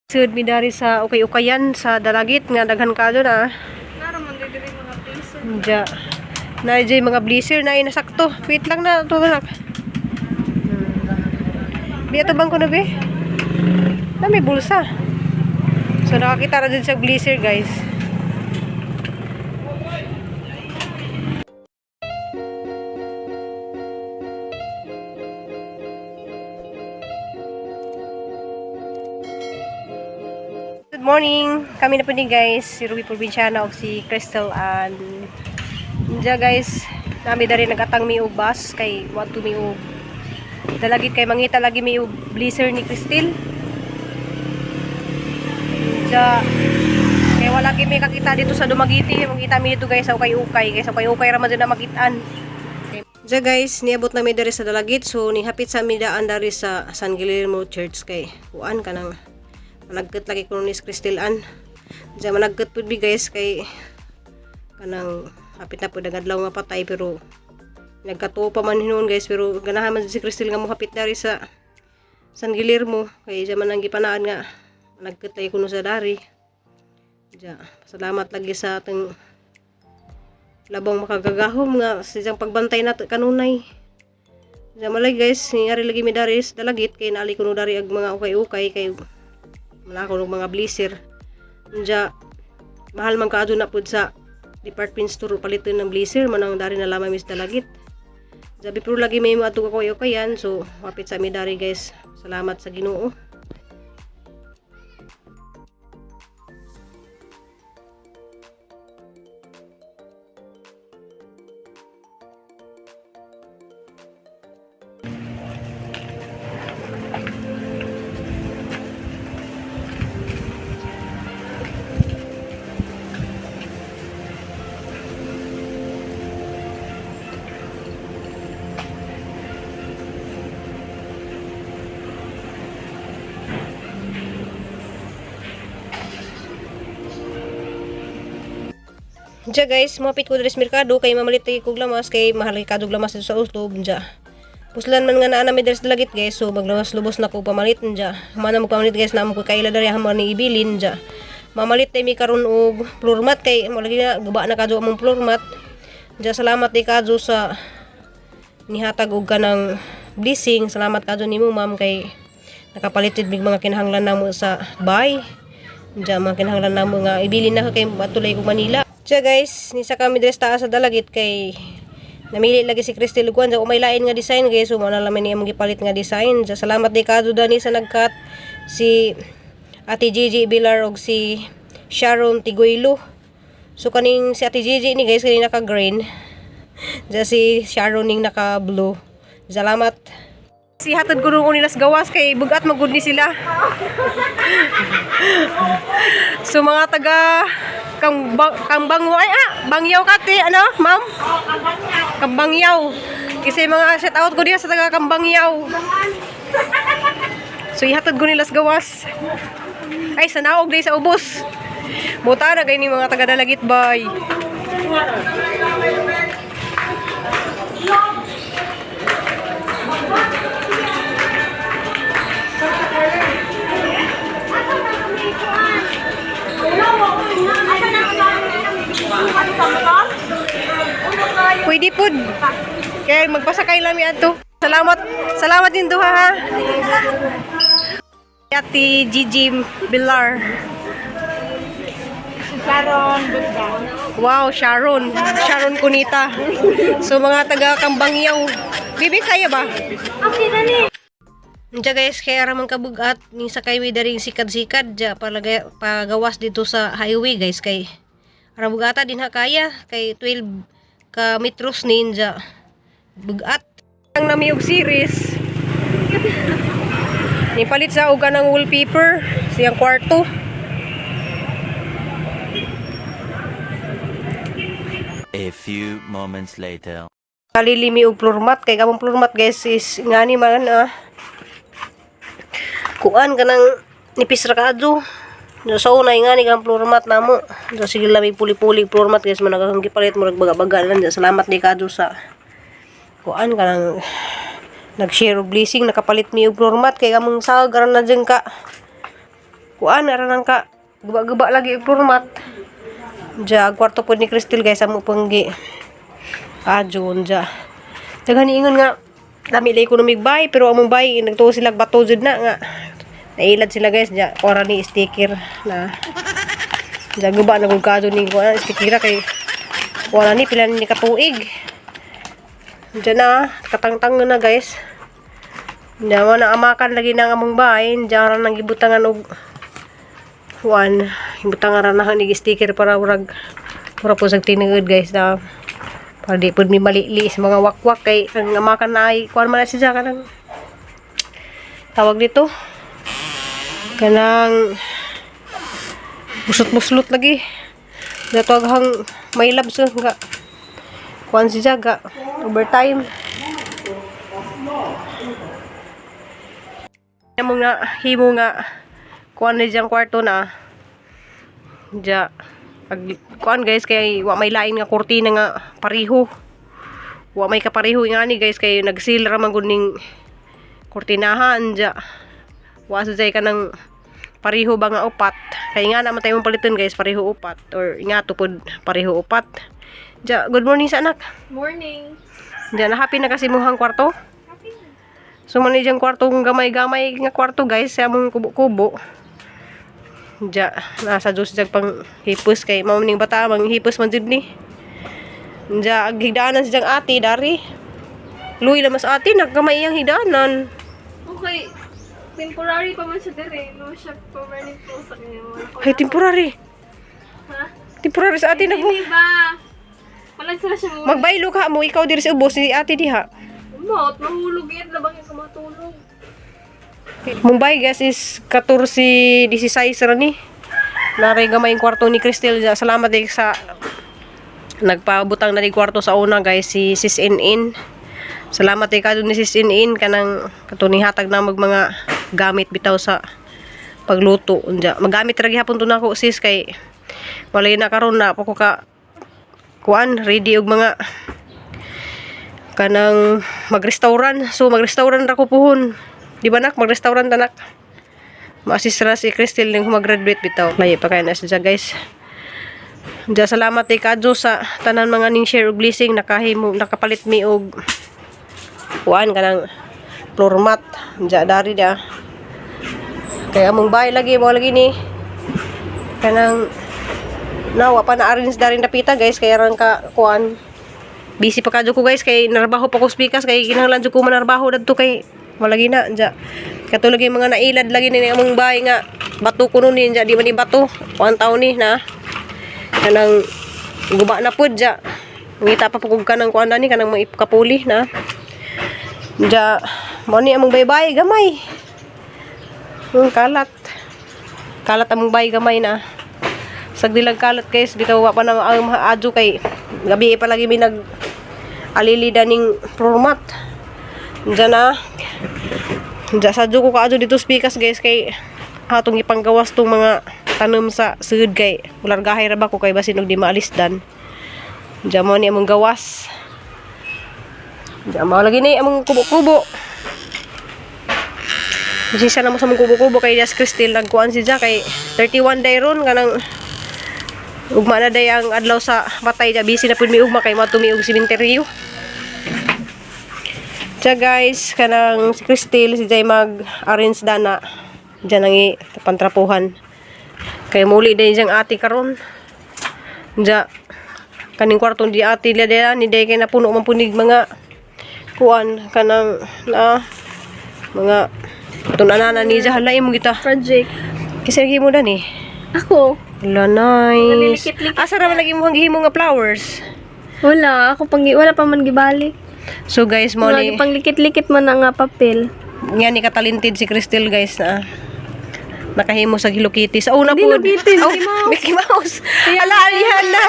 Sud mi dari sa ukay-ukayan sa Dalagit nga daghan kayo na. Naro man diri mga piso. Diya. Na dyan mga blizzard na inasakto. Wait lang na ito na. Di ito bang kuno be? Na may bulsa. So nakakita ra dyan sa blizzard, guys. Good morning! Kami na po ni guys, si Ruby Provinciana o si Crystal and Diya guys, nami dari nagatang mi og bus kay wadto mi og Dalagit kay mangita lagi mi og blizzard ni Crystal. Diya kay wala kay mi kakita dito sa Dumaguete, mangita mi dito guys sa ukay-ukay, kay sa ukay-ukay ra man jud na makitaan. Diya guys, niabot na mi diri sa Dalagit, so nihapit sa mi daan dari sa San Guillermo Church kay kuan kanang managkat lagi kuno ni Crystal an. Diya managkat pud mi guys kay kanang hapit na pud ang adlaw nga patay, pero nagkatuo pa man hinuon guys, pero ganahan man si Crystal nga mohapit dari sa San Guillermo kay diya man ang gipanaan nga managkat lagi kuno sa dari. Diya, salamat lagi sa atong labong makagagahom nga sa siyang pagbantay nato kanunay. Diya malay guys, ngari lagi mi dari sa Dalagit kay naali kuno dari ag mga ukay-ukay kay wala ko mga blizzard. Diya mahal man kaadto na pud sa department store paliton ng blizzard manang dari na lamang mis Dalagit. Sabi pero lagi may mga ko ukayan, so mapit sa mi dari guys. Salamat sa Ginoo. Diya guys, mapit ko diri sa merkado kay mamalit tay kog lamas kay mahal kay kadog lamas dito sa ustob diya. Puslan man nga naa na mi diri sa Dalagit guys, so maglawas lubos na ko pamalit diya. Mana mo pamalit guys na mo ko kaila diri hamon ni ibilin diya. Mamalit tay mi karon og floor mat kay mo lagi na guba na kadto among floor mat. Diya salamat di kadto sa nihatag og kanang blessing. Salamat kadto nimo, ma'am, kay nakapalit jud mig mga kinahanglan namo sa bay. Diya mga kinahanglan namo nga ibilin na kay matulay ko Manila. Diya guys, nisa kami diri sa taas sa Dalagit kay namili lagi si Crystal Guan sa umay lain nga design guys, so mao na lang ni among gipalit nga design. Diya, salamat di kadto dani sa nagkat si Ate Gigi Bilar og si Sharon Tiguilo. So kaning si Ate Gigi ni guys kaning naka green. Diya si Sharon ning naka blue. Salamat. Si hatod ko nung unilas gawas kay bugat magud ni sila. So mga taga Kambangwa ay Bangyaw kati ano, ma'am? Kambangyaw. Kasi mga shout out ko diha sa taga Kambangyaw. So ihatod ko nila sa gawas. Ay sa naog day sa ubos. Buta na gay ni mga taga Dalagit bay. Pwede pud. Kaya magpasakay lang mi adto. Salamat. Salamat din duha ha. Ate Gigi Bilar. Sharon Budda. Wow, Sharon. Sharon Cunita. So mga taga Kambangyaw. Bibi, kaya ba? Okay na ni. Diya guys, kaya ramang kabugat ni sakay mi daring sikad-sikad diya palagay pagawas dito sa highway guys kay aram bugata din ha kaya kay 12 ka metros ninja bugat. Ang nami og series. Nipalit sa uga ng wallpaper siyang kwarto. A few moments later. Kalilimi og floor mat kay kamong floor mat guys is ngani man ah. Kuan kanang nipis ra kaadto. So sa una ngani kang floor mat namo. So sige lang may puli-puli floor mat guys man akong gipalit murag baga-baga lang. Salamat ni kadto sa kuan kanang nag-share og blessing nakapalit mi og floor mat kay kamong sag na dyan ka. Kuan ara nang ka guba-guba lagi og floor mat. Ja, kwarto po ni Crystal guys, amo pong gi ajon ja. Daghan ingon nga dami lay ko bay, pero among bay nagtuo sila bato jud na nga. Nailad sila guys ja, ora ni sticker na. Ja, guba na gud kadto ni kuan stickera kay wala ni pila ni katuig. Diyan na, katangtang na guys. Diyan mo na amakan lagi ng among bahay. Diyan ra nang gibutangan og kuan, gibutangan ra na ni sticker para murag mura po sa tinuod guys na para di pud mi malili sa mga wakwak kay ang amakan na ay kuan man na siya kanang tawag dito kanang muslot-muslot lagi. Dato aghang may labs nga kuan siya ga overtime. Mo nga himo nga kuan ni diyang kwarto na ja ag kuan guys, kay wa may lain nga kurtina nga pareho, wa may kapareho nga ni guys, kay nagsil ra man gud ning kurtinahan. Ja, wa sa jay kanang pareho ba nga upat, kay nga naman tayo mong paliton guys, pareho upat or nga tupod pareho upat. Ja, good morning sa anak. Morning. Ja, na happy na kasi muhang kwarto. So man diyang kwarto kung gamay-gamay nga kwarto guys sa among kubo-kubo. Ja, nasa Diyos jag pang hipos kay mao ning bata mang hipos man jud ni. Ja, ag higdaanan si jang ate dari. Luy lamas ate nagkamay iyang higdaanan. Okay. Temporary pa man siya dire. No siya permanent po sa kanya. Wala ko Ay, temporary. Ha? Temporary sa ate nag Hindi ba? Wala sila siya mo. Magbaylo ka mo ikaw diri sa ubos si ate diha. Umot, mahulog yan. Labang yung kumatulog. Mumbai guys is 14:16 ra ni. Naray gamay yung kwarto ni Cristel. Salamat eh sa nagpabutang na ni kwarto sa una guys, si Sis In. Salamat eh kadto ni Sis In kanang kato hatag na mag mga gamit bitaw sa pagluto. Unja, magamit ra gihapon to nako sis, kay walay na karon na pa ko ka kuan ready og mga kanang mag-restaurant. So mag-restaurant ra ko puhon. Di ba nak, mag-restaurant ta nak? Ma-assist ra si Crystal ning mag-graduate bitaw. Layo pa kay na siya guys. Diya, salamat kay Kadyo sa tanan mga ning share og blessing, nakahimo nakapalit mi og kuan kanang floor mat. Diya dari dia. Kaya among bahay lagi mo lagi ni kanang nawa pa na arrange dari napita guys, kaya ran ka kuan busy pa kadyo ko guys, kay narbaho pa ko spikas, kay kinahanglan jud ko manarbaho dadto, kay malagi na dya katulad yung mga nailad lagi ni among bahay nga bato kuno ni dya, di man ni bato kuan taon ni na kanang guba na pud dya, ngita pa pud kanang kuan ni kanang mga kapuli na dya. Mo ni among baybay gamay, kalat kalat among bay gamay na sagdilag kalat guys. Bitaw wa pa na ang adyo kay gabi pa lagi mi nag alili ning format. Diyan na. Diyan sa ko kaadyo dito spikas guys, kay hatong ipanggawas tong mga tanom sa sud, kay mulargahay ra ba ko kay basin og di maalis dan. Diyan mo ni among gawas. Diyan mo lagi ni among kubo-kubo. Bisisa na mo sa among kubo-kubo kay Jas Cristel nagkuan si Ja kay 31 day ron kanang ugma na day ang adlaw sa patay ja, busy na pud mi ugma kay moadto mi og sementeryo. Siya guys, kanang si Cristel, si Jay mag-arrange dana. Diyan ang pantrapuhan. Kay muli din siyang ate karon. Diya, kaning kwarto di ate liya diya, ni day kay napuno man punig mga kuan kanang na mga tunanana ni siya hala imo kita. Project. Kasi lagi mo dan eh. Ako? Hala, nice. Nalilikit-likit. Asa raman lagi mo ang gihimo nga flowers? Wala. Ako pang, wala pa man gibalik. So guys, mo Wala ni pang likit-likit man na nga papel. Nga ni katalented si Crystal guys na nakahimo sa Hello Kitty. Sa una Hindi po. Hello Kitty, Oh, Mickey Mouse. Mickey Mouse. Ala, Aliana.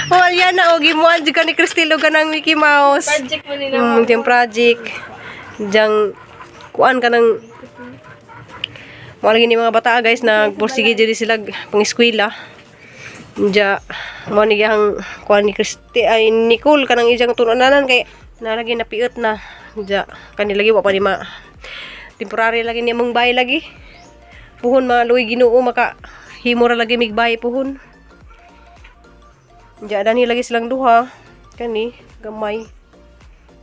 Oh, Aliana. O, gimuan jud ka ni Crystal og kanang Mickey Mouse. Project mo nila. Diyang project. Diyang, kuan ka ng, mga lagi ni mga bata guys, nagpursige diri sila pang eskwela. Diya, mo ni gihang kuan ni Christy ay Nicole kanang ijang tunanan kay nalagi napiot na. Diya, kani lagi wa pa ni ma temporary lagi ni among bahay lagi. Puhon mga luoy Ginoo, maka himo ra lagi migbay puhon. Diya dani lagi silang duha. Kani gamay.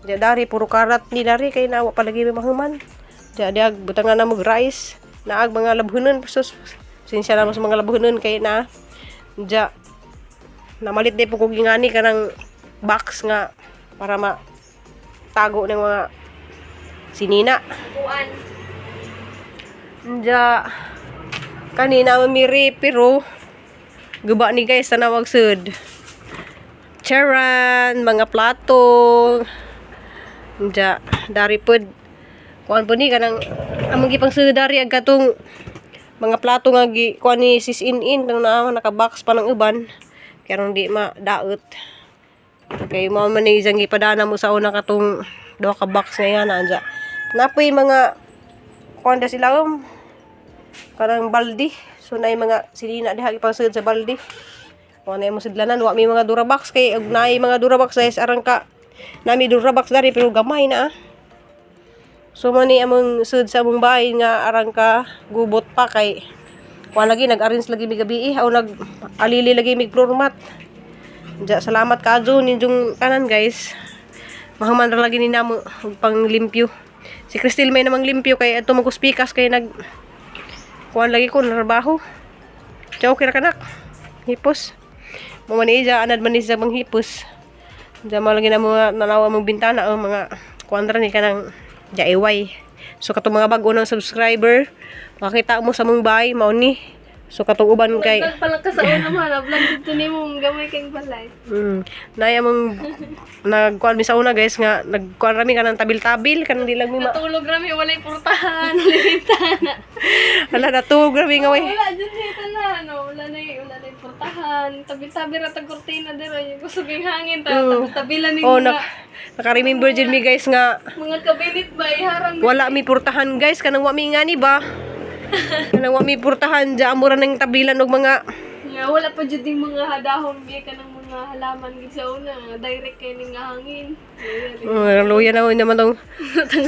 Diya dari puro karat ni dari kay nawa pa lagi may mahuman. Diya diag butangan na mag rice. Naag mga labhunon sus. Sinsya na mo sa mga labhunon kay na. Diya namalit di po ko gingani kanang box nga para ma tago ng mga sinina. Kuan. Diya kanina mamiri pero guba ni guys, tanawag sud. Charan, mga plato. Diya dari pod kuan po ni kanang among gipang sud dari ag katong mga plato nga gi kuan ni sis in in kanang naa naka-box pa ng uban kaya di ma daot kay mao man ni isang gipadana mo sa una katong duha ka box nga yan anja napoy mga kuan da sila kanang baldi. So naay mga silina diha gipangsud sa baldi. Wa na mo sidlanan, wa may mga Durabox kay og naay mga Durabox guys arang ka nami Durabox dari pero gamay na ah. So mo ni among sud sa among bahay nga arang ka gubot pa kay wa lagi nag-arrange lagi mi gabi eh, o nag alili lagi mig floor mat. Diya, salamat kaadyo ninyong tanan guys. Mahuman ra lagi ni namo og panglimpyo. Si Cristel may namang limpyo kay ato magkuspikas kay nag kuan lagi ko trabaho. Ciao kira kanak. Hipos. Mo man ija anad man isa bang hipos. Diya mo lagi na mga nanawa mong bintana o mga kuan ra ni kanang DIY. So katong mga bago ng subscriber, makita mo sa mong bahay mao ni. So katong uban kay Vlog pala ka sa una man. Vlog dito ni mo gamay kang balay. Naya mong nagkuan mi sa una guys nga nagkuan rami kanang tabil-tabil kanang di lang mi ma. Natulog rami, walay portahan, walay bintana. Hala natug rami nga way. Wala dyan siya tanan, no? Wala na yung portahan. Tabi-tabi ra tag kurtina dira, yung kusog yung hangin ta, tabi-tabi lang yung Oh, mga, naka-remember jud mi guys nga mga kabinet ba, iharang wala mi portahan guys kanang wa mi ngani ba. Kanang wa mi portahan ja amura nang tabilan og mga Nga, wala pa jud yung mga hadahon gi kanang mga halaman gid sa una, direct kay ning nga hangin. Ayan. Luya na naman tong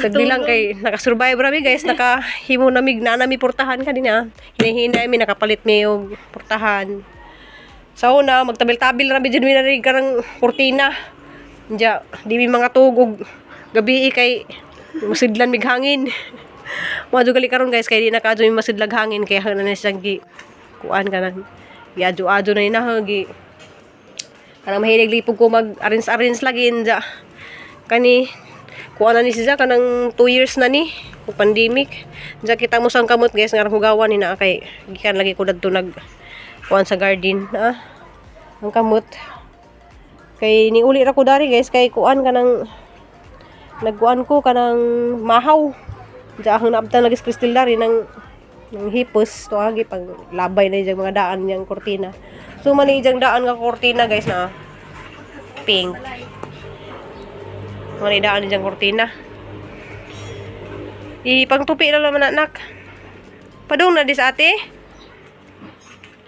sagdi lang kay nakasurvive rami guys, nakahimo na mig na nami portahan kanina. Hinahinay mi nakapalit mi og portahan. Sa una magtabil-tabil rami jud mi na rin karang kurtina. Diya, di mi mga tugog gabi kay masidlan mig hangin. Mga gali karon guys kay di na kaadyo mi masidlag hangin kay na na siyang gi kuan kanang giadyo-adyo na ni gi kanang mahilig lipog ko mag arrange-arrange lagi inja kani kuha na ni siya kanang 2 years na ni kung pandemic. Diya kita mo sang kamot guys nga hugawan ni na kay gikan lagi ko dadto nag kuan sa garden ah ang kamot kay ni uli ra ko dari guys kay kuan kanang nagkuan ko kanang mahaw. Diya akong naabtan lagi sa Crystal dari ng hipos tuagi pang labay na yung mga daan niyang kortina. So man ijang daan nga kortina guys na pink. Mga daan niyang kortina. Ipangtupi na naman anak. Padung na dis ate.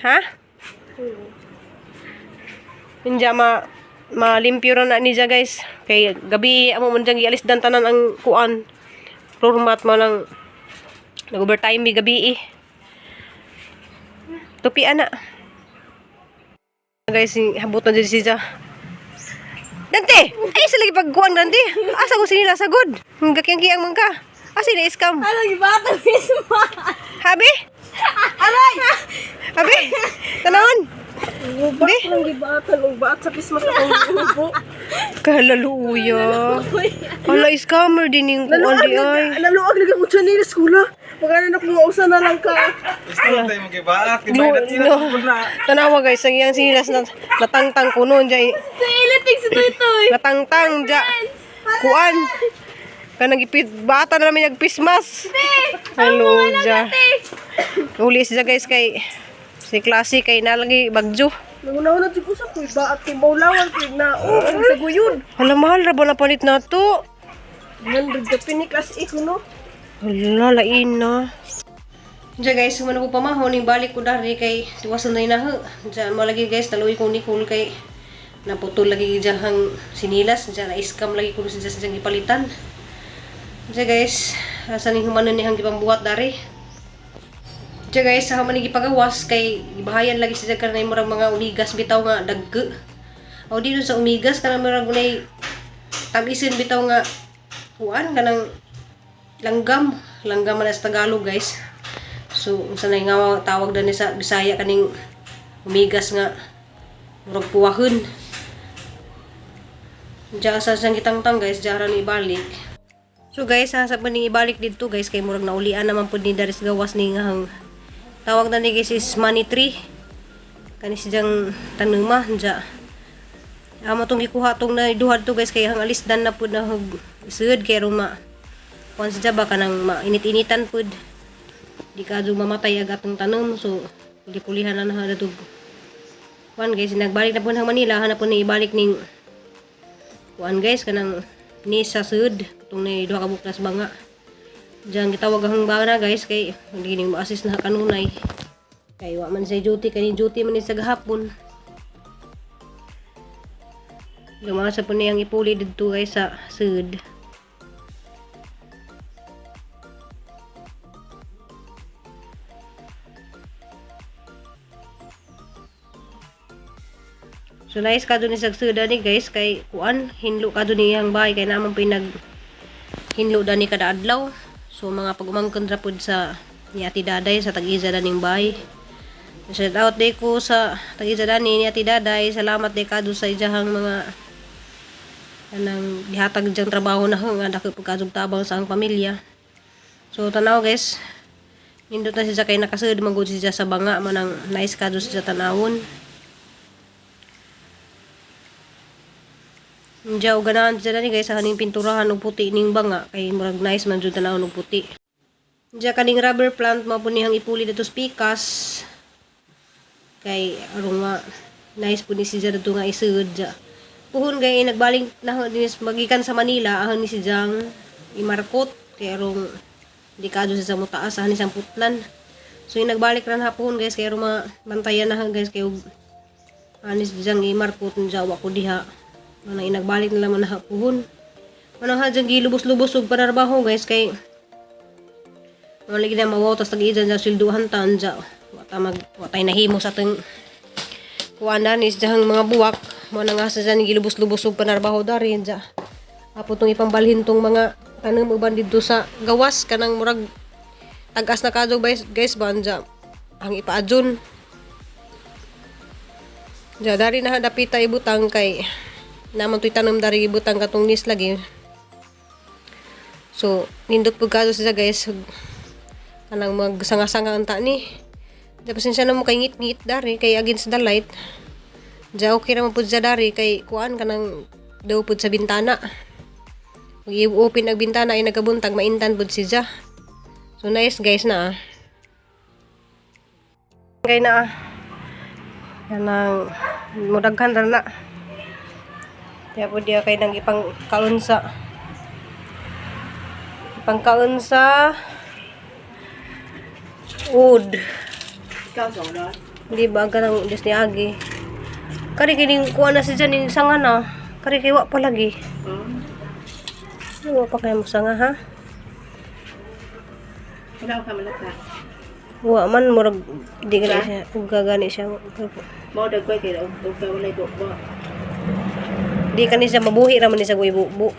Ha? Inja ma malimpyo ra na niya guys. Kay gabi amo man diyang gialis dan tanan ang kuan. Floor mat mo lang nag-overtime mi gabi eh. Tupi ana. Guys, habot na dyan siya. Dante! Ay, sa lagi pagkuan, Dante! Asa ko sinila sagod? Gakiyang-kiyang man ka. Asa na scam? Ano gibata mismo? Habi? Aray! Habi? Tanawon! Gubat lang gibatan og baat sa Christmas akong ubo. Kalaluya. Hala, scammer din yung kuan di ay. Naluag lagi ang channel skula. Magana na kung mausa na lang ka. Gusto tayo mag-ibaak. No, no. Tanawa guys, ang iyang sinilas na natangtang ko noon dyan. Sa ilitig si Tuytoy. Natangtang dya. Kuan. Kanang ipit bata na namin nagpismas. Hello dya. Uli siya guys kay si klase kay nalagi bagyo. Nangunahon na jud ko sa kuy baat kay maulawan kay nao ang sa guyod. Hala, mahal ra ba na palit na to? 100 ka pini class A ko no. Hala, lain na. Diya guys, sumano ko pamahon, yung balik ko dari kay tiwasan na inaho. Diya mo lagi guys, taluwi ko Nicole kay naputol lagi diya hang sinilas. Diya na-scam lagi ko siya sa ipalitan. Diya guys, asa ning humanon ni hang gipambuhat dari. Diya guys, sa man gipagawas kay ibahayan lagi siya kanay murag mga umigas bitaw nga dagko. O di dun sa umigas kanang murag gunay tag-isin bitaw nga kuan kanang langgam, langgam man sa Tagalog guys. So unsa na nga tawag dani sa Bisaya kaning umigas nga murag puwahon. Diya sa siyang gitangtang guys, diya ra ni ibalik. So guys, sa pa ning ibalik didto guys kay murag naulian naman pud ni Daris gawas ni nga hang tawag na ni guys is money tree. Kani siyang tanuma diya. Amo tong gikuha tong na duha to guys kay hang alisdan na pud na hug isud kay ruma. Kuan siya ba kanang mainit-initan pud. Di ka mamatay ag atong tanom, so kuli-kulihan na na datog. Kuan guys, nagbalik na pud hang Manila, hanap pud ni ibalik ning kuan guys kanang ni sa sud tong ni duha ka buklas banga. Diyan gitawag ang banga guys kay hindi ni ma-assist na kanunay. Kay wa man say duty, kay ni duty man ni sa gahapon. Lumasa po niyang ipuli didto guys sa sud. So nice ka ni sa sud ani guys kay kuan hinlo ka ni iyang bahay kay naman pinag hinlo dani kada adlaw. So mga pagumangkon ra pud sa ni Ate Daday sa tag-iza daning bahay. Shout out day ko sa tag-iza dani ni Ate Daday. Salamat day kado sa ijahang mga kanang gihatag diyang trabaho na nga dako pagkadug tabang sa ang pamilya. So tanaw guys, nindot na siya kay nakasud man gud siya sa banga manang nice kado siya tanawon. Diya og ganahan siya dani guys sa kaning pinturahan og puti ning banga kay murag nice man jud tanawon og puti. Diya kaning rubber plant mao pud niyang ipuli dito sa pikas kay aron ma nice pud ni siya dito nga isud diya. Puhon gay nagbaling na dinis magikan sa Manila ahon ni si Jang imarkot kay arong di kadto siya sa mutaas ahon ni siyang putlan. So yung nagbalik ran hapon guys kay arong mabantayan na guys kay og anis si Jang imarkot niya wa ko diha. Manang inagbalik nila man na puhon. Manang ha dyan gilubos-lubos og panarbaho guys kay wala lagi na mawaw tas tag-ijan sa silduhan tan dya. Wata mag watay nahimo sa atong kuan is diyang mga buwak. Mo na nga sa dyan gilubos-lubos og panarbaho dari dya. Apo tong ipambalhin tong mga tanom uban didto sa gawas kanang murag tag-as na kadto guys, guys ba dya ang ipaadyon. Dya dari na dapita ibutang kay naman to'y tanom dari ibutang katong nis lagi. So nindot pud kadto siya guys kanang magsanga-sanga unta ni. Di pasensya na mo kay ngit-ngit dari kay against the light. Diya okay naman pud siya dari kay kuan kanang daw pud sa bintana. Pag i-open ang bintana ay nagabuntag maintan pud siya. So nice guys na ah. Kay na ah. Kanang mudaghan ra na. Kaya po diya kay nang ipang kaon sa wood. Hindi ba ang Diyos ni Agi? Kari kining kuha na siya ning sanga na. Kari kay wa pa lagi. Wa pa kayo mo sanga ha? Wala ka malaka. Wa man murag di gani siya uga gani siya. Mao dagkoy kay og og walay bubo. Di kani siya mabuhi ra man ni siya bubo.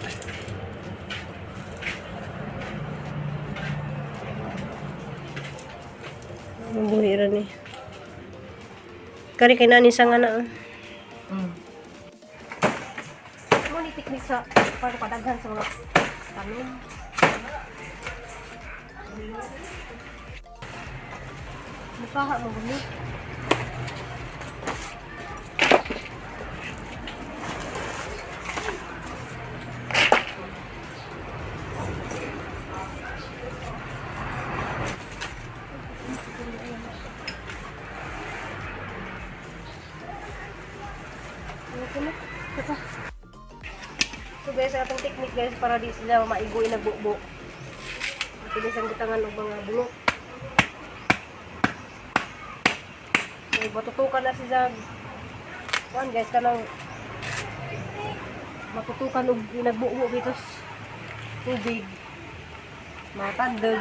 Mabuhi ra ni. Kari kay nani sanga na. Mo ni teknik sa para padaghan sa mga tanom. Mukaha mo guni. So guys, ang atong technique guys para di sila maigoy na bubo. Matilis ang butangan og mga bulok. So matutukan na siya. Kuan guys kanang matutukan og nagbubo bitos tubig. Matandog.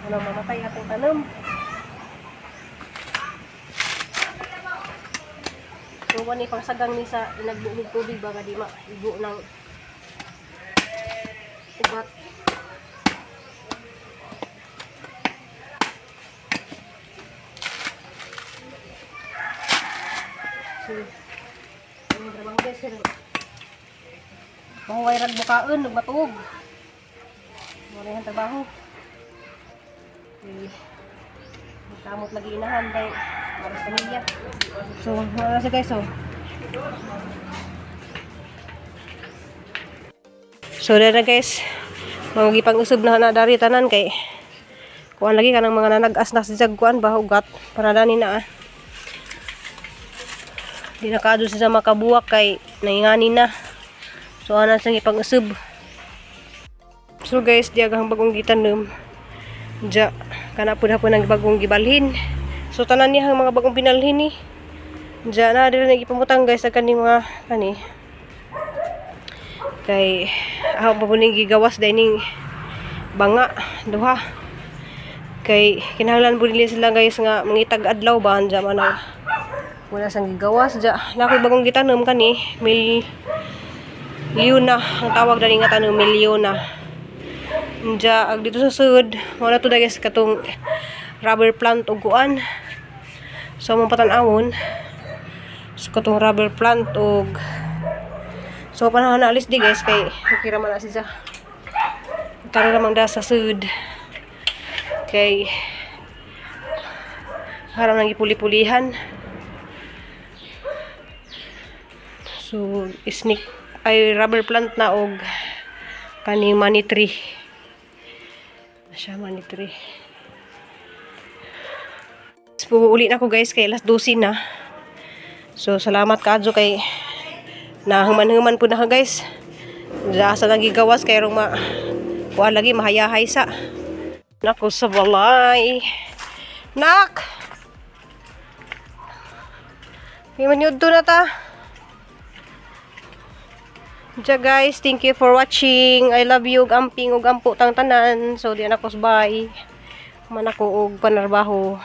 Ano mamatay atong tanom. Pero wani pang sagang ni sa inagbuhog tubig ba nga di maigo ng ugat. So, ang trabaho guys, pero mahuway rag bukaon, ug matuog. Muna yung trabaho. Eh, kamot lagi inahan kay maras pamilya. So, wala siya guys, oh. So, dara na guys, mga gipang usab na na dari tanan kay kuan lagi kanang mga nanagas na sa kuan ba ugat para dani na ah. Di na kaadto sa makabuwak kay naingani na. So ana sa ipang usab. So guys, di agahang bagong gitanom. Diya, kana pud hapon ang bagong gibalhin. So tanan niya ang mga bagong binalhin ni. Diya na diri nagipamutang guys sa kaning mga kani. Kay ako pa po ning gigawas dahil ning banga duha. Kay kinahanglan po nila sila guys nga mangitag adlaw ba diya man ang wala sang gigawas diya. Na ako'y bagong gitanom kani mil Leona ang tawag dani nga tanom, Leona. Diya ag dito sa sud, wala to guys katong rubber plant og kuan. So mong patan-awon. So katong rubber plant og so panahon na alis di guys kay okay ra man na siya. Tara ramang da sa sud. Kay haram nang gipuli-pulihan. So snake ay rubber plant na og kani money tree. Siya money tree. So, uli na ko guys kay alas 12 na. So salamat kaadyo kay nahuman-human po na ka guys. Diya sa nagigawas kay rong ma kuan lagi mahayahay sa. Nako sa balay. Nak! May manyud na ta. Diya guys, thank you for watching. I love you ug amping ug ampo tang tanan. So di na ko, bye. Man ako og panarbaho.